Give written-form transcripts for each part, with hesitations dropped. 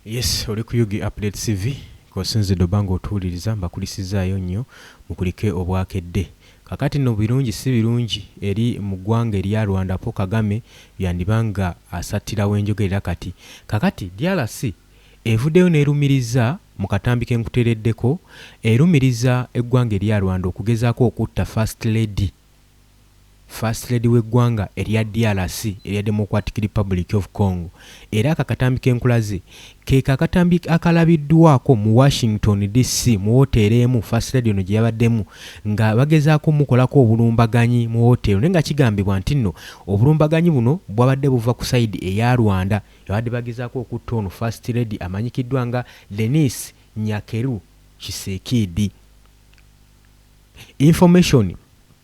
Yes, oli ku UG Update TV kw'osinzidde obba ng'otuwuliriza, mbakulisizaayo nnyo, mukulike obwakedde. Kakati nno birungi si birungi eri mu ggwanga erya Rwanda, Paul Kagame yandiba nga asattira wenjogerera kati. Kakati DRC evuddeyo n'erumiriza mu katambi ke nkuteereddeko, erumiriza eggwanga erya Rwanda okugezaako okutta First Lady First Lady w'eggwanga erya DRC erya Democratic Republic of Congo. Era ako akatambi ke nkulaze ke akatambi akalabiddwako mu Washington DC mu wooteeri emu First Lady ono gye yabaddemu nga bagezaako omukolako obulumbaganyi mu wooteeri, naye nga kigambibwa nti nno obulumbaganyi buno bwabadde buva ku sayidi eya Rwanda, babadde bagezaako okutta ono First Lady amanyikiddwa nga Denise Nyakeru Tshisekedi. Information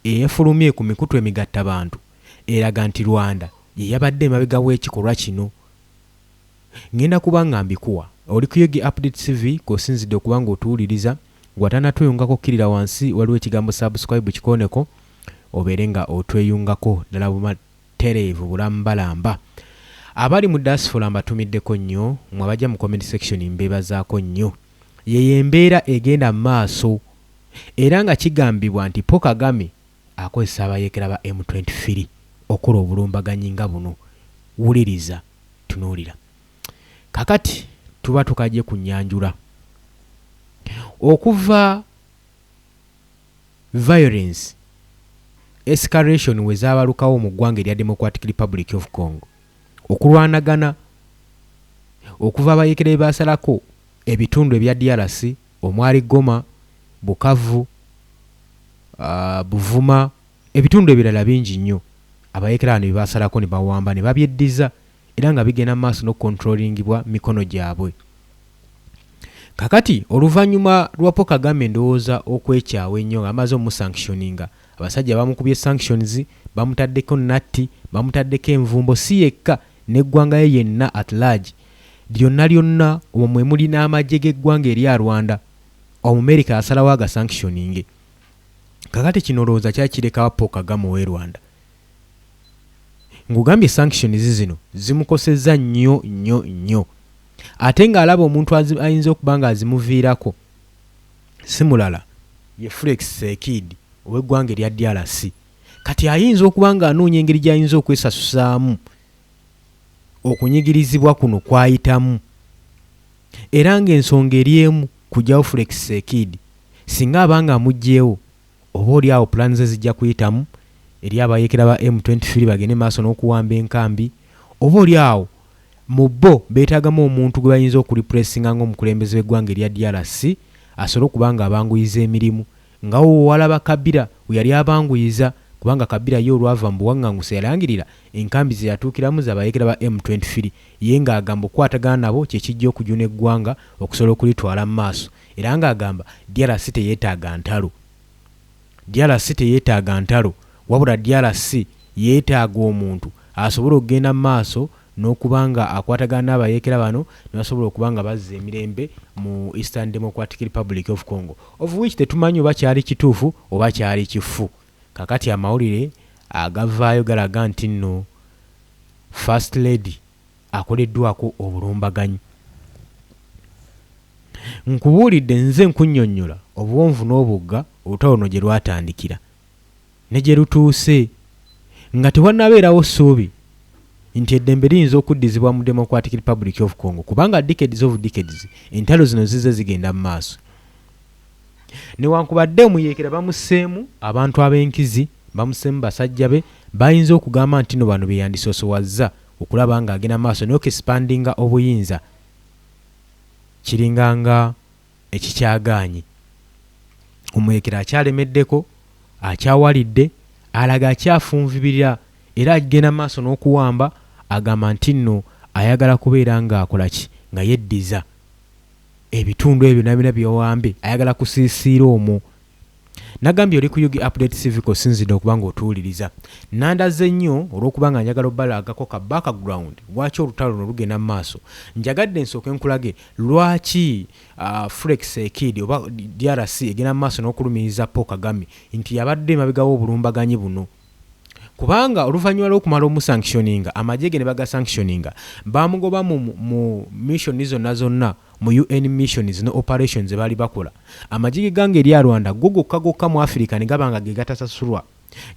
eyafulumye ku mikutu emigattabantu eraga nti Rwanda ye yabadde emabega w'ekikolwa kino. Ngenda kuba nga mbikuwa. Oli ku Ug Update TV kw'osinzidde okuba ng'otuwuliriza. Gwe atanatweyungako kkirira wansi waliwo ekigambo subscribe kikooneko obeere nga otweyungako ddala bumatereevu bulambalamba. Abali mu diaspora mbatumiddeko nnyo, mmwe abajja mu comment section mbeebazaako nnyo. Yeyo embeera egenda mu maaso era nga kigambibwa nti Paul Kagame akozesa abayeekera ba M23 okukola obulumbaganyi nga buno. Wuliriza, tunuulira. Kakati tuba tukajje ku nnyanjula. Okuva violence escalation we zaabalukawo mu ggwanga erya Democratic Republic of Congo, okulwanagana okuva abayeekera bye baasalako ebitundu ebya DRC omwali Goma, Bukavu, Buvuma, ebitundu ebirala bingi nnyo abayeekera bano bye baasalako ne bawamba ne babyeddiza era nga bigenda mu maaso n'okukontrolingibwa mikono gyabwe. Kakati oluvannyuma lwa Paul Kagame ndowooza okwekyawa ennyo nga bamaze omusanctioninga, abasajja bamukubye sanctions, bamutaddeko natti, bamutaddeko envumbo si yekka n'eggwanga ye yenna at large lyonna lyonna omwo mwe muli n'amagye g'eggwanga erya Rwanda, Omumerika yasalawo agasanctioninge. Kakati kino olowooza kyali kirekawa Paul Kagame ow'e Rwanda? Nkugambye sanctions zino zimukosezza nnyo nnyo nnyo ate ng'alaba omuntu ayinza okuba ng'azimuviirako si mulala ye Felix Tshisekedi ow'eggwanga erya DRC. Kati ayinza okuba ng'anoonya engeri gy'ayinza okwesasusaamu okunyigirizibwa kuno kw'ayitamu era ng'ensonga eri emu kuggyawo Felix Tshisekedi. Singa aba ng'amuggyeewo oba oli awo pulaani ze zijja kuyitamu eri abayeekera ba M23 bagende maaso n'okuwamba enkambi oba oli awo mu bo beetaagamu omuntu gwe bayinza okulipulesinga ng'omukulembeze w'eggwanga erya DRC asobole okuba ng'abanguyiza emirimu nga walaba Kabila we yali abanguyiza kubanga Kabila ye olwava mu buwanganguse yalangirira enkambi ze yatuukiramu za bayeekera ba M23 ye ng'agamba okukwatagana nabo kye kijja okujuna eggwanga okusobola okulitwala mu maaso era ng'agamba DRC teyeetaaga ntalo. DRC teyeetaaga ntalo wabula DRC yeetaaga omuntu asobola okugenda mu maaso n'okuba nga akwatagana n'abayeekera bano ne basobola okuba nga bazza emirembe mu Eastern Democratic Republic of Congo of which tetumanyi oba kyali kituufu oba kyali kifu. Kakati amawulire agavaayo galaga nti nno First Lady akoleddwako obulumbaganyi. Nkubuulidde nze nkunnyonnyola obuwonvu n'obugga olutalo luno gye lwatandikira ne gye lutuuse nga tewannabeerawo ssuubi nti eddembe liyinza okuddizibwa mu Democratic Republic of Congo kubanga decades of decades entalo zino zizze zigenda mu maaso. Newankubadde omuyeekera bamusseemu abantu ab'enkizi, bamusseemu basajja be b'ayinza okugamba nti no bano be yandisoosowazza okulaba ng'agenda mu maaso n'okesipandinga obuyinza kiringa nga ekikyagaanyi. Omuyeekera akyalemeddeko, akyawalidde, alaga akyafunvibirira era agenda mu maaso n'okuwamba, agamba nti nno ayagala kubeera ng'akola ki? Nga yeddiza ebitundu ebyo byonna byonna byewambye, ayagala kusiisiira omwo. Nagambye oli ku Ug Update TV kw'osinzidde okuba ng'otuwuliriza. Nandaze nnyo olw'okuba nga njagala obalagako ka background lwaki olutalo luno lugenda mu maaso. Njagadde nsooke nkulage lwaki Felix Tshisekedi oba DRC egenda mu maaso n'okulumiriza Paul Kagame nti y'abadde emabega w'obulumbaganyi buno. Kubanga oluvannyuma lw'okumala omusanctioninga, amagye ge ne bagasanctioninga, bamugoba mu mission zonna zonna, mu UN missions ne operations ze baali bakola. Amagye g'eggwanga erya Rwanda go gokka gokka mu Africa ne gaba nga ge gatasasulwa.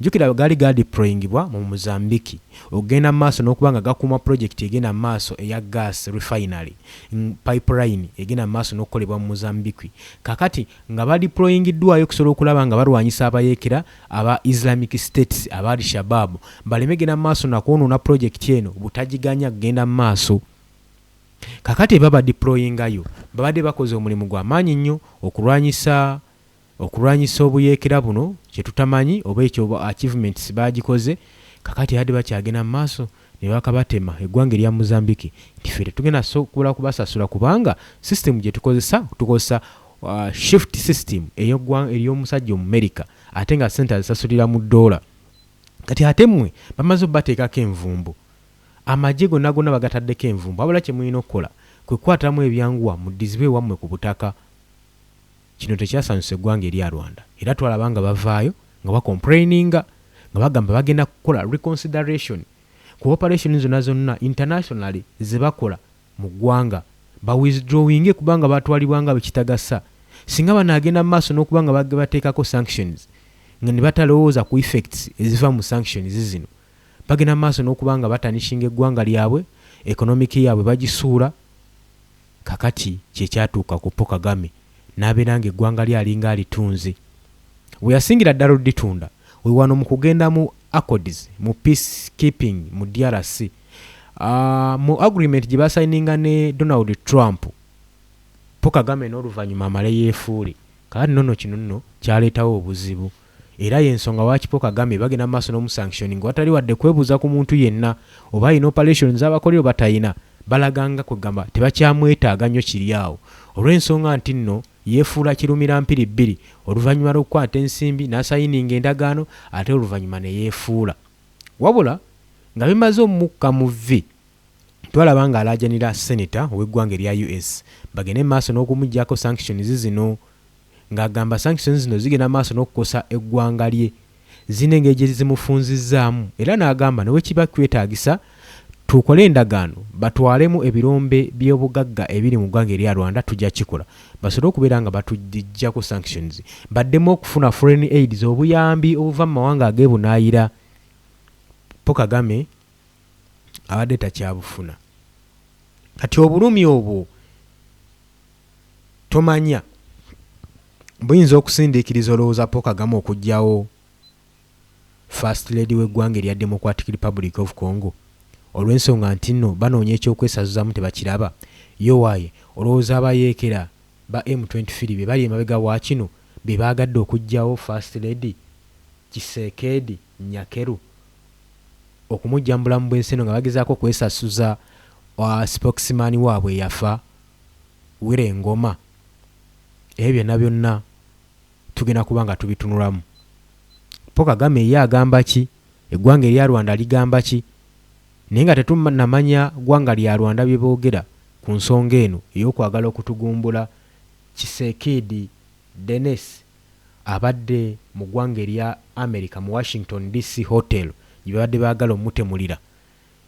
Jjukira gaali gadeployingibwa mu Mozambique okugenda mu maaso n'okuba nga gakuuma pulojekiti egenda mu maaso eya gas refinery pipeline egenda mu maaso n'okukolebwa mu Mozambique. Kakati nga badeployingiddwayo okusobola okulaba nga balwanyisa abayeekera aba Islamic States aba Al-Shabaab baleme genda mu maaso nakwonoona pulojekiti eno butagiganya kugenda mu maaso. Kakati eba badeployingayo babadde bakoze omulimu gwa maanyi nnyo okulwanyisa obuyeekera buno, kye tutamanyi oba ekyo achievements baagikoze. Kakati abadde bakyagenda mu maaso ne bakabatema eggwanga erya Mozambique nti ffe tetugenda sobola kubasasula kubanga system gye tukozesa, tukozesa SWIFT system ey'omusajja Omumerika, ate nga ssente azisasulira mu ddoola. Kati ate mmwe bamaze obbateekako envumbo, amagye gonna gonna bagataddeko envumbo, wabula kye mulina okukola kwe kukwatamu ebyanguwa muddizibwe ewammwe ku butaka. Kino tekyasanyusa eggwanga erya Rwanda, era twalaba nga bavaayo nga bacomplaininga nga bagamba bagenda kukola reconsideration ku operation zonna zonna internationally ze bakola mu ggwanga, bawithdrawinge kubanga batwalibwa nga bekitagasa. Singa banaagenda mu maaso n'okuba nga bateekako sanctions nga ne batalowooza ku effects eziva mu sanctions zino, bagenda mu maaso n'okuba nga batarnishinga eggwanga lyabwe, economic yaabwe bagisuula. Kakati kyekyatuuka ku Paul Kagame n'abeera nga eggwanga lye alinga alitunze. We yasingira ddala odditunda we wano mu kugenda mu accords mu peacekeeping mu DRC, mu agreement gye basayininga ne Donald Trump. Paul Kagame n'oluvannyuma amale yeefuule. Kakati nnono kino nno kyaleetawo obuzibu, era y'ensonga lwaki Paul Kagame bagenda mu maaso n'omusanctioning watali wadde kwebuuza ku muntu yenna oba alina operations abakolera oba talina. Balaganga kwegamba tebakyamwetaaga nnyo kiri awo, olw'ensonga nti nno yeefuula kirumira mpiri bbiri oluvannyuma lw'okukwata ensimbi n'asayininga endagaano, ate oluvannyuma ne yeefuula. Wabula nga bimaze omukka mu vvi, twalaba nga alaajanira senator ow'eggwanga erya US bagende mu maaso n'okumuggyako sanctions zino, ng'agamba sanctions zino zigenda maaso n'okukosa eggwanga lye, zirina engeri gye zimufunzizzaamu. Era n'agamba ne bwe kwetaagisa tukole endagaano batwalemu ebirombe by'obugagga ebiri mu ggwanga erya Rwanda, tujja kikola basobole okubeera nga batuggyako sanctions, baddemu okufuna foreign aids, obuyambi obuva mu mawanga ag'ebunaayira. Paul Kagame abadde takyabufuna. Kati obulumi obwo tomanya buyinza okusindiikiriza olowooza Paul Kagame okuggyawo First Lady w'eggwanga erya Democratic Republic of Congo, olw'ensonga nti nno banoonya ekyokwesazuzaamu tebakiraba. Yo waaye olowooza abayeekera ba M23 be bali emabega wa kino be baagadde okuggyawo First Lady Tshisekedi Nyakeru, okumuggya mu bulamu bw'ensi eno nga bagezaako okwesasuza spokesman waabwe eyafa, Willy Ngoma? Ebyo byonna byonna tugenda kuba nga tubitunulamu. Paul Kagame ye agamba ki? Eggwanga erya Rwanda ligamba ki? Naye nga tetunnamanya ggwanga lya Rwanda bye boogera ku nsonga eno ey'okwagala okutugumbula Tshisekedi Denis abadde mu ggwanga erya America mu Washington DC Hotel gye babadde baagala omutemulira.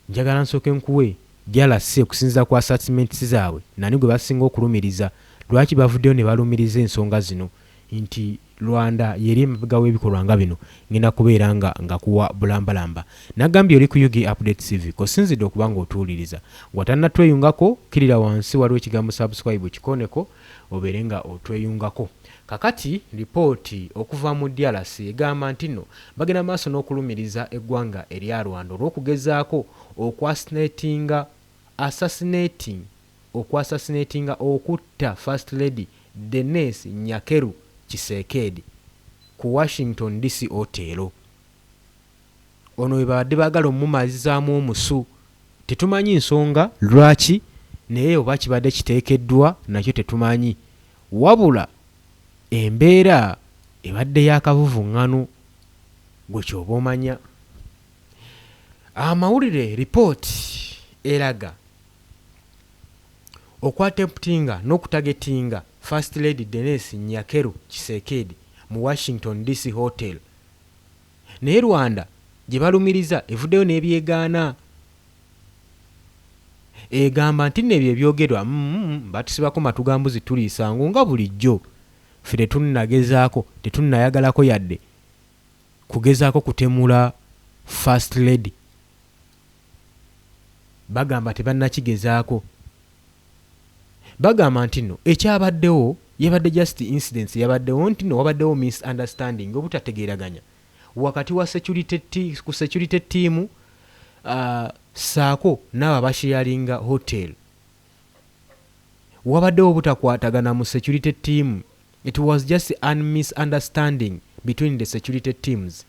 Njagala nsooke nkuwe DRC okusinziira ku assessments zaabwe, nani gwe basinga okulumiriza, lwaki bavuddeyo ne balumiriza ensonga zino nti Rwanda yeri emabega w'ebikolwa nga bino. Ngenda kubeera nga ngakuwa bulambalamba. Nagambye oli ku UG Update TV kosinzidde okuba nga otuwuliriza. Gwatannatweyungako, kkirira wansi waliwo ekigambo subscribe, kikoneko obeere nga otweyungako. Kakati lipooti okuva mu DRC egamba nti nno bagenda maaso n'okulumiriza eggwanga erya Rwanda olw'okugezaako okwassassinatinga, assassinating, okwassassinatinga, okutta First Lady Denise Nyakeru Tshisekedi ku Washington DC Hotel. Ono we babadde baagala omumalizaamu omusu. Tetumanyi nsonga lwaki, naye oba kibadde kiteekeddwa nakyo tetumanyi, wabula embeera ebadde y'akavuvuŋŋano. Gwe kyoba omanya amawulire, ripooti eraga okwattemptinga n'okutargetinga First Lady Denise Nyakeru Tshisekedi mu Washington DC Hotel, naye Rwanda gye balumiriza evuddeyo n'ebyegaana. Egamba nti nno ebyo ebyogerwa mm, batusibako matu ga mbuzi tuliisa ngu nga bulijjo. Ffe tetunnagezaako, tetunnayagalako yadde kugezaako kutemula First Lady. Bagamba tebannakigezaako. Bagamba nti nno ekyabaddewo yabadde just incidence eyabaddewo nti nno wabaddewo misunderstanding, obutategeeraganya wakati wa security, ku security team ssaako n'abo abasharinga hotel. Wabaddewo obutakwatagana mu security team. It was just an misunderstanding between the security teams.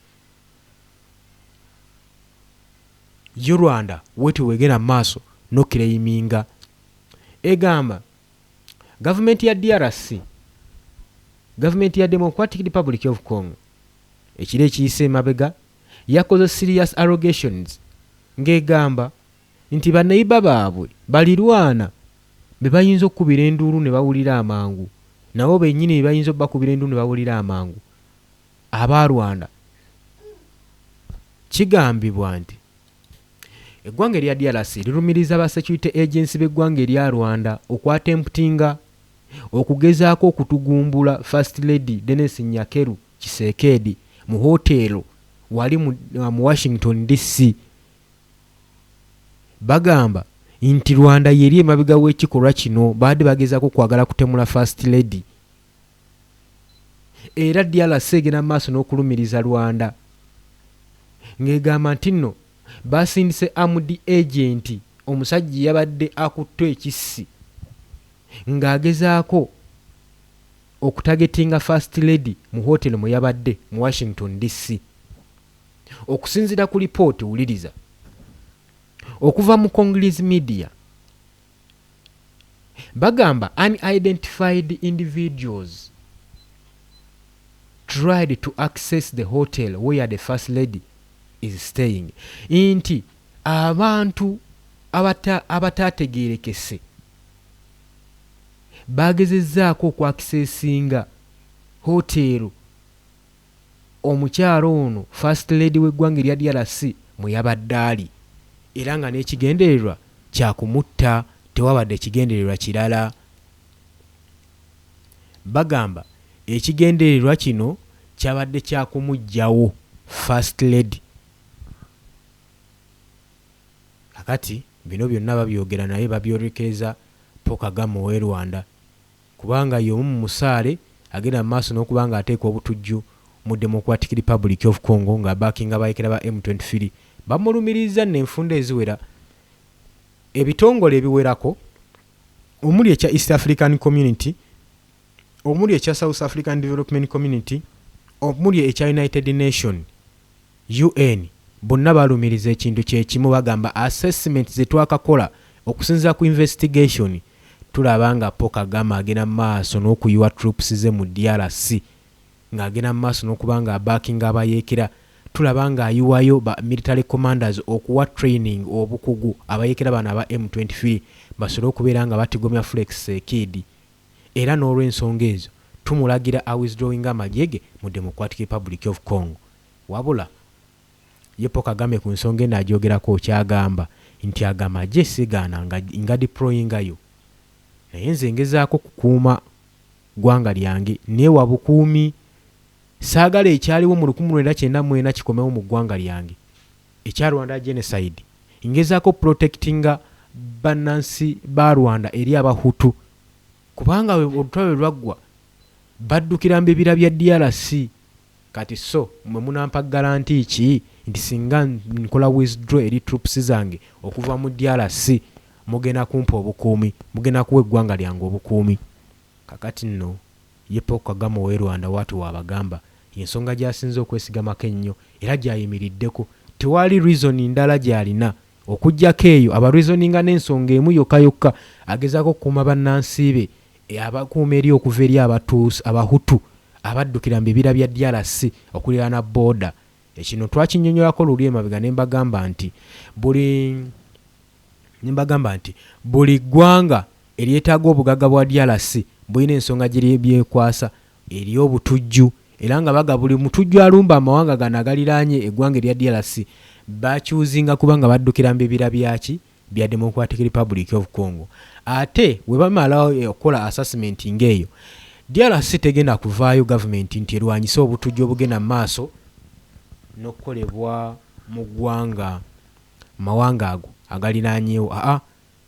Yo Rwanda wetyo wegenda mu maaso n'okukireyiminga. Egamba gavumenti ya DRC, gavumenti ya Democratic Republic of Congo, ekiro ekiyise emabega yakoze serious allegations ng'egamba nti baneiba baabwe balirwana be bayinza okukubira enduulu ne bawulira amangu, nabo bennyini be bayinza obbakubira enduulu ne bawulira amangu aba Rwanda. Kigambibwa nti eggwanga erya DRC lirumiriza ba security agency b'eggwanga erya Rwanda okwattemptinga okugezaako okutugumbula First Lady Denis Nyakeru Tshisekedi mu hoteero wali mu Washington DC. Bagamba nti Rwanda yeri emabega w'ekikolwa kino, baadde bagezaako kwagala kutemula First Lady. Era DRC egenda mu maaso n'okulumiriza Rwanda ng'egamba nti nno basindise armed agent, omusajja yabadde akutte ekissi ng'agezaako okutargetinga First Lady mu hotel mwe yabadde mu Washington DC. Okusinziira ku lipooti, wuliriza, okuva mu Congolese media, bagamba unidentified individuals tried to access the hotel where the First Lady is staying, nti abantu abataategeerekese bagezezzaako okwaccessinga hoteero omukyalo ono First Lady w'eggwanga erya DRC mwe yabadde ali, era nga n'ekigendererwa kyakumutta, tewabadde kigendererwa kirala. Bagamba ekigendererwa kino kyabadde kyakumuggyawo First Lady. Kakati bino byonna babyogera naye babyolekereza Paul Kagame ow'e Rwanda, kubanga y'omu mu musaale agenda mu maaso n'okuba nga ateeka obutujju mu Democratic Republic of Congo nga backinga bayekera ba M23. Bamulumiriza nno enfunda eziwera ebitongole ebiwerako, omuli ekya East African Community, omuli ekya South African Development Community, omuli ekya United Nation, UN. Bonna balumiriza ekintu kyekimu. Bagamba assessment zetwakakola okusinziira ku investigation, tulaba nga Paul Kagame agenda mu maaso n'okuyiwa troops ze mu DRC, ng'agenda mu maaso n'okuba nga abackinga abayeekera. Tulaba ng'ayiwayo ba military commanders okuwa training, obukugu, abayeekera bano aba M23 basobole okubeera nga batigomya Felix Tshisekedi, era n'olw'ensonga ezo tumulagira awithdrawing amagye ge mu Democratic Republic of Congo. Wabula ye Paul Kagame ku nsonga eno agyogerako kyagamba nti ago amagye sigaana nga, nga deployingayo, naye nze ngezaako kukuuma ggwanga lyange, neewa bukuumi. Saagala ekyaliwo mu 1994 kikomewo mu ggwanga lyange, ekya Rwanda genocide. Ngezaako protectinga bannansi ba Rwanda eri Abahutu, kubanga olutalo lwe lwaggwa baddukira mu bibira bya DRC. Kati so mwe munampa guarantee ki nti singa nkola withdraw eri troops zange okuva mu DRC, mugenda kumpa obukuumi, mugenda kuwa eggwanga lyange obukuumi? Kakati nno ye Paul Kagame ow'e Rwanda waati waabagamba yensonga gy'asinze okwesigamako ennyo era gy'ayimiriddeko. Tewali reason ndala gy'alina okuggyako eyo. Abareasoninga n'ensonga emu yokka yokka, agezaako okukuuma bannansi be, abakuuma eri okuva eri Abatuusi, Abahutu abaddukira mu bibira bya DRC okuliraana border. Ekino twakinnyonnyolako luli emabega ne mbagamba nti buli ggwanga eryetaaga obugagga bwa DRC bulina ensonga gye byekwasa eri obutujju. Era nga baga buli mutujju alumba amawanga gano agaliraanye eggwanga erya DRC bakyuzinga kuba nga baddukira mu bibira byaki bya Democratic Republic of Congo. Ate we bamala okukola assessment ng'eyo, DRC tegenda kuvaayo gavumenti nti erwanyise obutujju obugenda mu maaso n'okukolebwa mu ggwanga mawanga ago agaliraanyeewo. Aa,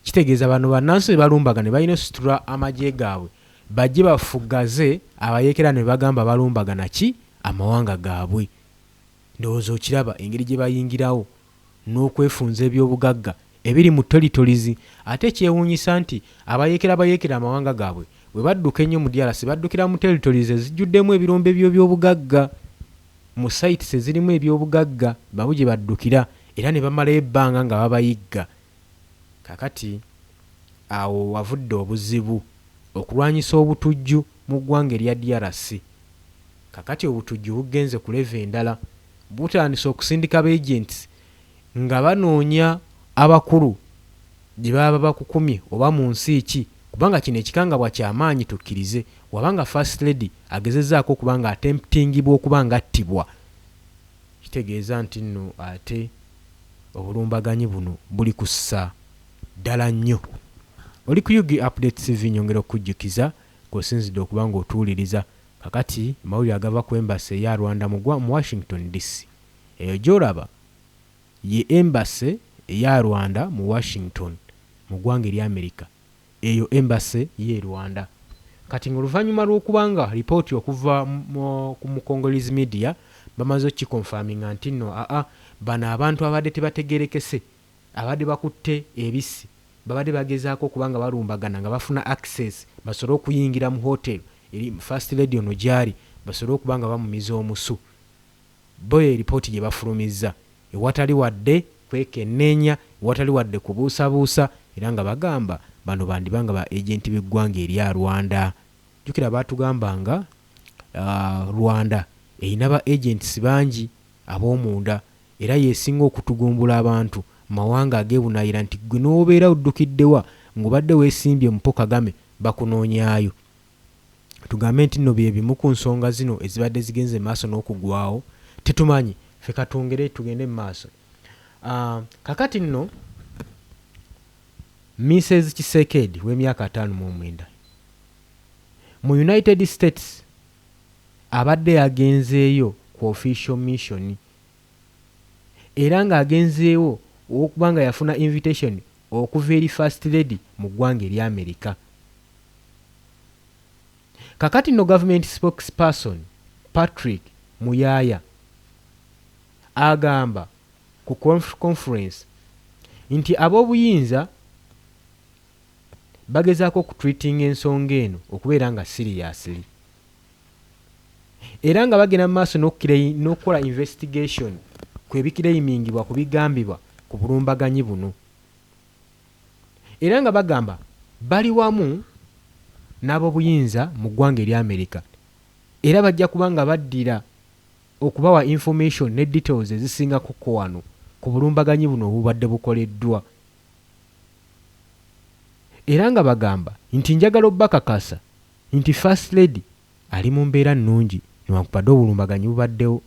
kitegeeza bano bannansi be balumbagana balina ositula amagye gaabwe bajje bafugaze abayeekera ne bagamba balumbagana ki amawanga gaabwe. Ndowooza okiraba engeri gye bayingirawo n'okwefunza ebyobugagga ebiri mu territories. Ate ekyewuunyisa nti abayeekera bayeekera amawanga gaabwe bwe badduka ennyo mu DRC baddukira mu territories ezijjuddemu ebirombe by'ebyobugagga, mu sites ezirimu ebyobugagga bamu gye baddukira era ne bamalayo ebbanga nga babayigga. Kakati awo wavudde obuzibu okulwanyisa obutujju mu ggwanga erya DRC. Kakati obutujju bugenze ku level endala, butandise okusindika ba agents nga banoonya abakulu gye baba bakukumye oba mu nsi ki, kubanga kino ekikangabwa kyamaanyi. Tukkirize wabanga First Lady agezezzaako okuba nga attemptingibwa okuba nga attibwa, kitegeeza nti nno ate obulumbaganyi buno buli kussa ddala nnyo. Oli ku UG Update TV, nyongera okukujjukiza kw'osinzidde okuba ng'otuwuliriza. Kakati mawulire agava ku embassy eya Rwanda mu Washington DC, eyo gy'olaba ye embassy eya Rwanda mu Washington mu ggwanga erya America. Eyo embassy ye Rwanda. Kati ng'oluvannyuma lw'okuba nga lipooti okuva mu Congolese media bamaze okukiconfirminga nti nno aa, bano abantu abadde tebategerekese abadde bakutte ebisi babadde bagezaako okuba nga balumbagana nga bafuna access basobole okuyingira mu hotel eri First Lady ono gy'ali, basobole okuba nga bamumiza omusu. Bo ye lipooti gye bafulumizza ewatali wadde kwekenneenya, ewatali wadde kubuusabuusa, era nga bagamba bano bandiba nga ba agenti b'eggwanga erya Rwanda. Jjukira baatugambanga Rwanda erina ba agents bangi ab'omunda era yeesinga okutugumbula abantu mawanga ag'ebunaayira nti gwe n'obeera oddukiddewa ng'obadde weesimbye mu Paul Kagame bakunoonyaayo. Tugambe nti nno bye bimu ku nsonga zino ezibadde zigenze maaso n'okugwawo, tetumanyi ffe, katwongere tugende mu maaso. Kakati nno Mrs Tshisekedi w'emyaka 59 mu United States abadde yagenzeeyo ku official mission, era ng'agenzeewo olw'okuba nga yafuna invitation okuva eri First Lady mu ggwanga erya America. Kakati nno government spokesperson Patrick Muyaya agamba ku conference nti ab'obuyinza bagezaako okutreatinga ensonga eno okubeera nga seriously, era nga bagenda mu maaso n'okukola investigation ku ebiclaimingibwa, ku bigambibwa ku bulumbaganyi buno, era nga bagamba bali wamu n'ab'obuyinza mu ggwanga erya America era bajja kuba nga baddira okubawa information ne details ezisingako wano ku bulumbaganyi buno obubadde bukoleddwa. Era nga bagamba nti njagala obbakakasa nti First Lady ali mu mbeera nnungi newankubadde obulumbaganyi bubaddewo,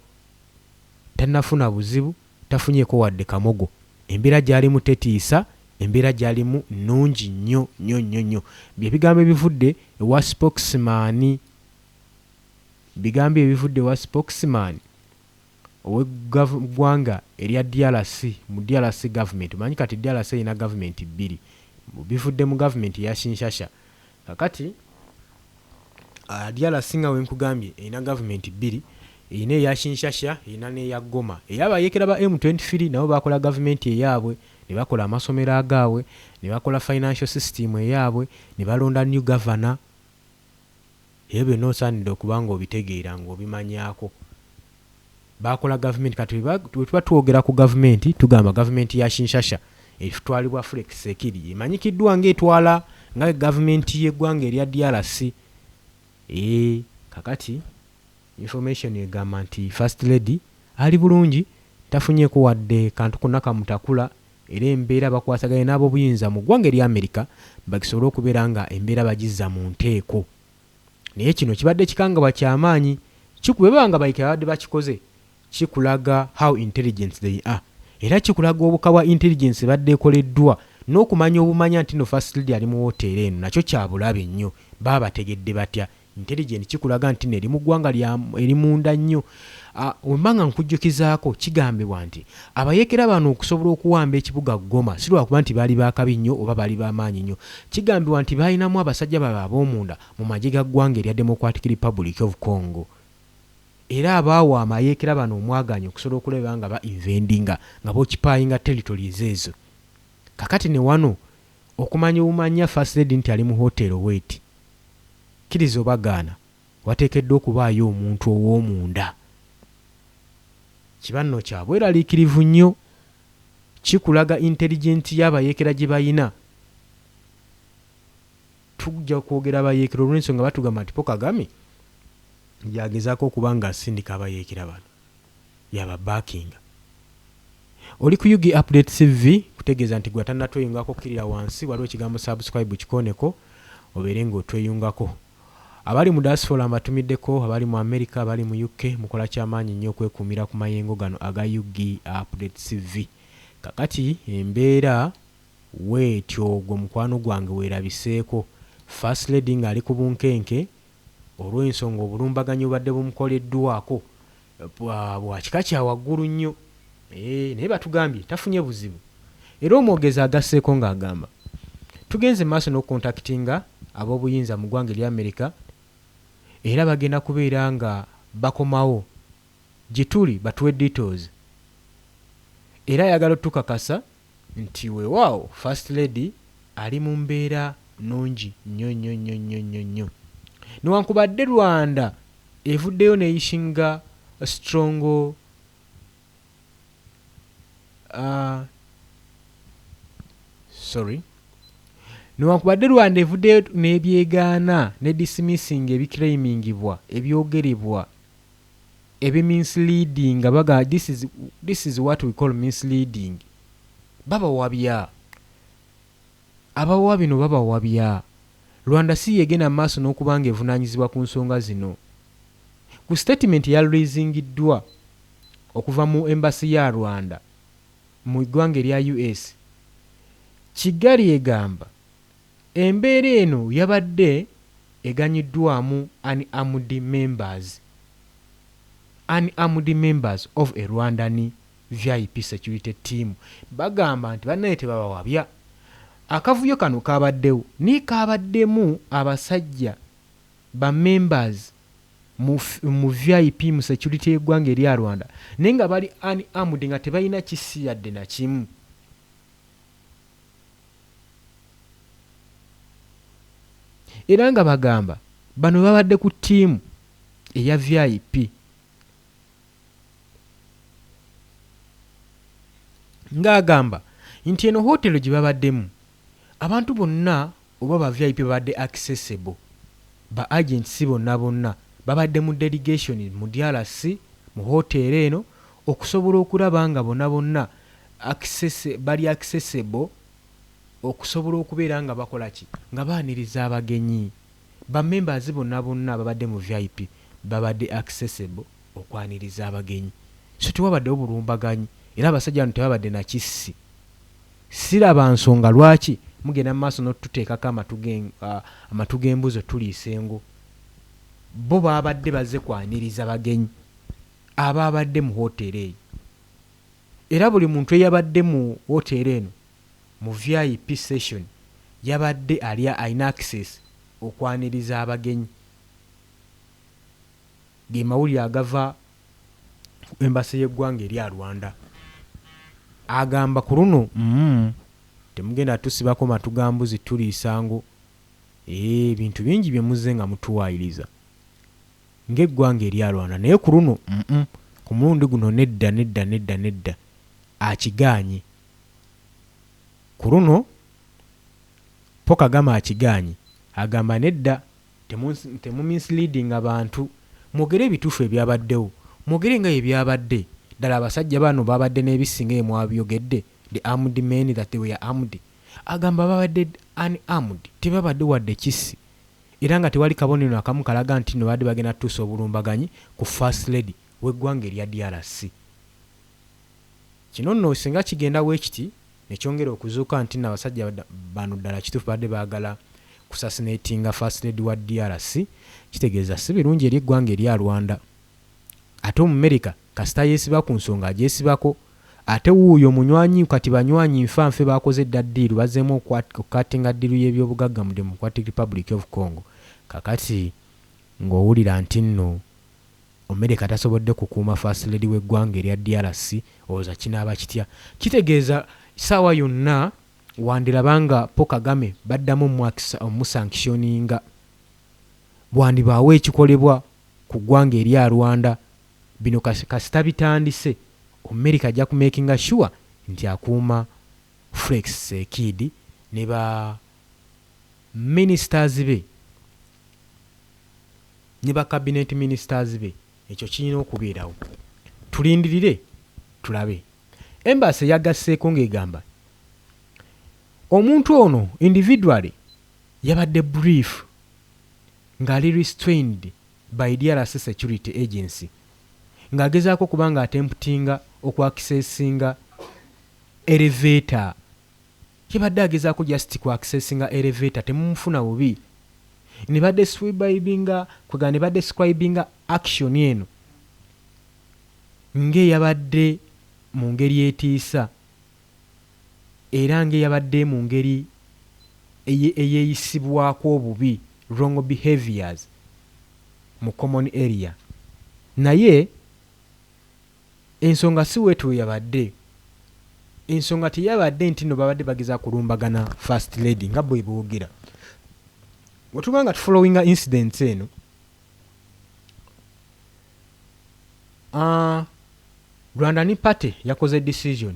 tannafuna buzibu, tafunyeeko wadde kamogo, embeera gy'alimu tetiisa, embeera gy'alimu nnungi nnyo nnyo nnyo nnyo. Bye bigambo ebivudde ewa spokesman, bigambo ebivudde ewa spokesman ow'eggwanga erya DRC mu DRC government. Omanyi kati DRC erina gavumenti bbiri, bivudde mu gavumenti eya Kinshasa. Kakati DRC nga wenkugambye erina gavumenti bbiri, erina eya Kinshasa, erina n'eya Goma. Era abayeekera ba M23 nabo bakola gavumenti eyaabwe, ne bakola amasomero agaabwe, ne bakola financial system eyaabwe, ne balonda new governor. Ebyo byonna osaanidde okuba nga obitegeera ng'obimanyaako. Bakola gavumenti. Kati bwe tuba twogera ku gavumenti tugamba gavumenti ya Kinshasa etwalibwa Felix Tshisekedi, emanyikiddwa ng'etwala nga gavumenti y'eggwanga erya DRC. Kakati information egamba nti First Lady ali bulungi, tafunyeeko wadde kantu konna kamutakula, era embeera bakwasaganya n'ab'obuyinza mu ggwanga erya America bagisobole okubeera nga embeera bagizza mu nteeko. Naye kino kibadde kikangabwa kyamaanyi. Bwe baba nga abayeekera babadde bakikoze, kikulaga how intelligent they are, era kikulaga obuka bwa intelligence ebadde ekoleddwa n'okumanya obumanya nti no First Lady ali mu woteeri eno, nakyo kya bulabe nnyo. Baba bategedde batya intelligent? Kikulaga nti no eri mu ggwanga eri munda nnyo. Wemba nga nkujjukizaako, kigambibwa nti abayeekera bano okusobola okuwamba ekibuga Goma si lwakuba nti baali bakabi nnyo oba baali bamaanyi nnyo. Kigambibwa nti balinamu abasajja baabwe ab'omunda mu magye ga ggwanga erya Democratic Republic of Congo, era abaawa amayeekera bano omwaganya okusobola okulaba nga ba invadinga, nga boccupyinga territories ezo. Kakati ne wano okumanya obumanya First Lady nti ali mu hotel weeti, kkiriza obagaana, wateekeddwa okubaayo omuntu ow'omunda. Kiba nno kya bweraliikirivu nnyo, kikulaga intelligence y'abayeekera gye bayina. Tujja kwogera abayeekera olw'ensonga batugamba nti Paul Kagame yagezaako okuba nga asindika abayeekera bano, yababackinga. Oli ku UG Update TV, kutegeeza nti gwe atannatweyungako, kkirira wansi, waliwo ekigambo subscribe, kikoneko obeere ng'otweyungako. Abali mu diaspora mbatumiddeko, abali mu America, abali mu UK, mukola kyamaanyi nnyo okwekuumira ku mayengo gano aga UG Update TV. Kakati embeera weetyo, gwe mukwano gwange weerabiseeko First Lady ng'ali ku bunkenke olw'ensonga obulumbaganyi bubadde bumukoleddwako bwa kika kya waggulu nnyo. Naye batugambye tafunye buzibu, era omwogezi agasseeko ng'agamba tugenze maaso n'okucontactinga ab'obuyinza mu ggwanga erya America, era bagenda kubeera nga bakomawo gye tuli batuwe details. Era ayagala otukakasa nti weewaawo First Lady ali mu mbeera nnungi nnyo nnyo nnyo nnyo nnyo nnyo, newankubadde Rwanda evuddeyo neissuinga strong sorry, newankubadde Rwanda evuddeyo n'ebyegaana ne dismissing ebiclaimingibwa, ebyogerebwa ebimisleading nga baga this is what we call misleading. Babawabya, abawa bino babawabya. Rwanda si yegenda mu maaso n'okuba nga evunaanyizibwa ku nsonga zino. Ku statement yareleasingiddwa okuva mu embassy ya Rwanda mu ggwanga erya US, Kigali egamba embeera eno yabadde eganyiddwamu unarmed members of a Rwandan VIP security team. Bagamba nti bannaye tebabawabya, akavuyo kano kabaddewo naye kabaddemu abasajja ba members mu VIP, mu security y'eggwanga erya Rwanda, naye nga bali unarmed, nga tebalina kisi yadde nakimu. Era nga bagamba bano babadde ku ttiimu eya VIP, ng'agamba nti eno hotero gye babaddemu abantu bonna oba ba VIP babadde accessible, ba agents bonna bonna babadde mu delegation mu DRC mu hotero eno, okusobola okulaba nga bonna bonna bali accessible okusobola okubeera nga bakola ki, nga baaniriza abagenyi. Ba members bonna bonna babadde mu VIP babadde accessible okwaniriza abagenyi, so tewabaddewo bulumbaganyi, era abasajja bano tebabadde nakissi. Siraba nsonga lwaki mugenda mu maaso n'otuteekako amatu g'embuzi otuliisa engo. Bo babadde bazze kwaniriza bagenyi abaabadde mu hoteeri eyo, era buli muntu eyabadde mu hoteeri eno mu VIP session yabadde ali alina access okwaniriza abagenyi. Ge mawulire agava ku embassy y'eggwanga erya Rwanda. Agamba ku luno temugenda tusibako matu ga mbuzi tuliisa ngo. Ebintu bingi bye muzze nga mutuwaayiriza ng'eggwanga erya Rwanda, naye ku luno ku mulundi guno nedda, nedda, nedda, nedda, akigaanye. Ku luno Paul Kagame akigaanye, agamba nedda, temumisleadinga bantu, mwogere ebituufu ebyabaddewo, mwogere nga bye byabadde ddala. Abasajja bano babadde n'ebisinga bye mwabyogedde, the armed men, that they were armed. Agamba babadde unarmed, tebabadde wadde kisi. Era nga tewali kabonero nakamu kalaga nti nno babadde bagenda tutuusa obulumbaganyi ku First Lady w'eggwanga erya DRC. Kino nno singa kigenda bwekiti nekyongera okuzuuka nti nno abasajja bano ddala kituufu babadde baagala kusasinatinga First Lady wa DRC, kitegeeza si birungi eri eggwanga erya Rwanda. Ate Omumerika kasita yeesiba ku nsonga agyesibako. Ate wuuyo munywanyi kati banywanyi nfa nfe baakoze dda ddiiru bazzeemu okukatinga ddiiru y'ebyobugagga mu Democratic Republic of Congo. Kakati ng'owulira nti nno Omumerika tasobodde kukuuma First Lady w'eggwanga erya DRC olowooza kinaaba kitya? Kitegeeza ssaawa yonna wandiraba nga Paul Kagame baddamu omusankisyoninga. Wandibaawo ekikolebwa ku ggwanga erya Rwanda. Bino kasita bitandise, Omumerika ajja kumakinga sure nti akuuma Flex Tshisekedi ne ba ministers be ne ba cabinet ministers be. Ekyo kirina okubeerawo. Tulindirire tulabe. Embassy yagasseeko ng'egamba omuntu ono individually yabadde brief ng'ali restrained by DRC security agency ng'agezaako okuba nga attemptinga okwaccessinga elevator. Yabadde agezaako just ku accessinga elevator, temumufuna bubi. Ne badescribinga kwega ne badescribinga action eno ng'eyabadde mu ngeri etiisa era ng'eyabadde mu ngeri eyeeyisibwako obubi, wrong behaviors mu common area. Naye ensonga si weetu we yabadde. Ensonga teyabadde nti nno babadde bageza kulumbagana First Lady nga bwe boogera. Bwe tuba nga tufollowinga incidents eno, Rwandan Party yakoze decision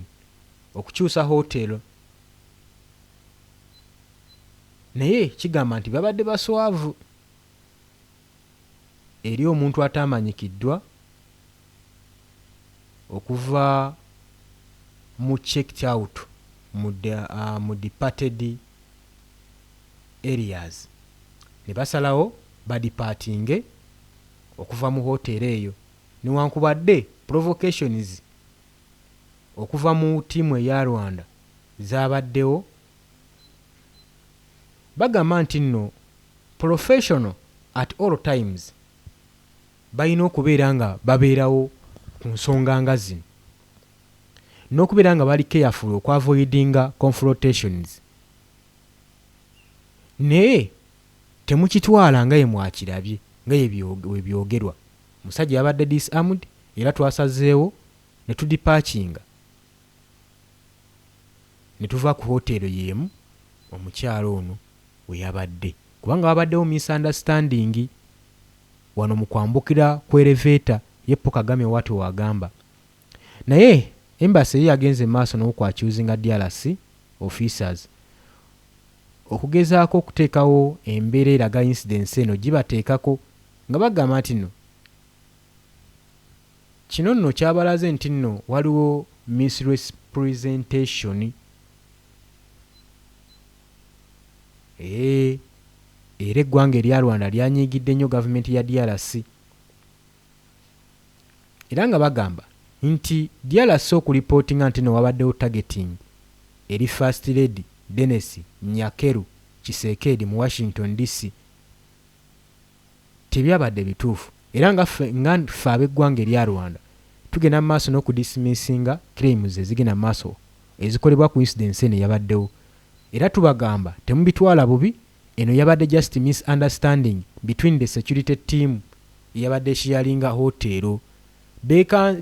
okukyusa hotel, naye kigamba nti babadde baswavu eri omuntu ataamanyikiddwa okuva mu checked out mu departed areas ne basalawo badepartinge okuva mu hotel eyo newankubadde provocations okuva mu ttiimu eya Rwanda zaabaddewo. Bagamba nti nno professional at all times balina okubeera nga babeerawo ku nsonga nga zino n'okubeera nga bali careful okuavoidinga confrontations, naye temukitwala nga ye mwakirabye nga ye bwe byogerwa. Musajja yabadde disarmed era twasazeewo ne tudepartinga ne tuva ku hoteero y'emu omukyala ono we yabadde, kubanga wabaddewo misunderstanding wano mu kwambukira ku elevator ye Paul Kagame bw'atyo w'agamba. Naye embassy ye yagenze maaso n'okwaccusinga DRC officers okugezaako okuteekawo embeera eraga incidence eno gibateekako nga bagamba nti nno kino nno kyabalaze nti nno waliwo misrepresentation. Era eggwanga erya Rwanda lyanyiigidde nnyo gavumenti ya DRC era nga bagamba nti DRC okulipootinga nti nno wabaddewo targeting eri First Lady Denis Nyakeru Tshisekedi mu Washington DC tebyabadde bituufu, era nga ffe ab'eggwanga erya Rwanda tugenda mu maaso n'okudismissinga claims ezigenda mu maaso ezikolebwa ku incidence eno eyabaddewo, era tubagamba temubitwala bubi, eno yabadde just misunderstanding between the security team eyabadde esharinga hotel.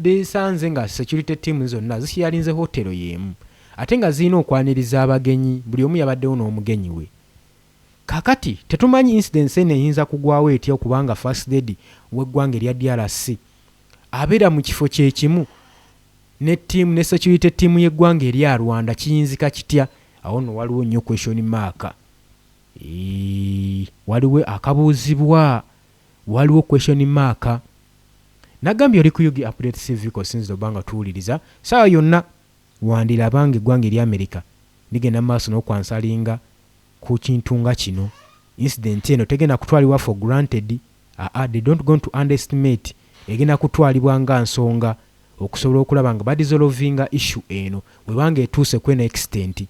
Beesanze nga security team zonna zisharinze hotel y'emu ate nga zirina okwaniriza abagenyi, buli omu yabaddewo n'omugenyi we. Kaakati tetumanyi incidence eno eyinza kugwawo etya okubanga First Lady w'eggwanga erya DRC abeera mu kifo kye kimu ne team ne security team y'eggwanga erya Rwanda, kiyinzika kitya? Awo nno waliwo nnyo question mark. Waliwo akabuuzibwa, waliwo question mark. Nagambye oli ku UG Update TV kosinzira oba nga tuwuliriza ssaawa yonna wandiraba nga eggwanga erya America ligenda mu maaso n'okwansalinga ku kintu nga kino. Incident eno tegenda kutwalibwa for granted. Aa, they don't going to underestimate. Egenda kutwalibwa nga nsonga okusobola okulaba nga badissolvinga issue eno webanga etuuse kweno extent.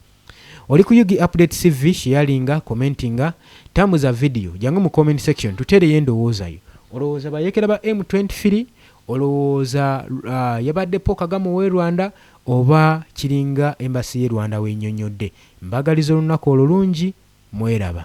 Oli ku UG Update CV, sharinga, commentinga, tambuza video, jangu mu comment section tuteereyo endowooza yo. Olowooza bayekera ba M23? Olowooza yabadde Paul Kagame ow'e Rwanda, oba kiringa embassy y'e Rwanda wenyonyodde? Mbagaliza olunaku olulungi, mweraba.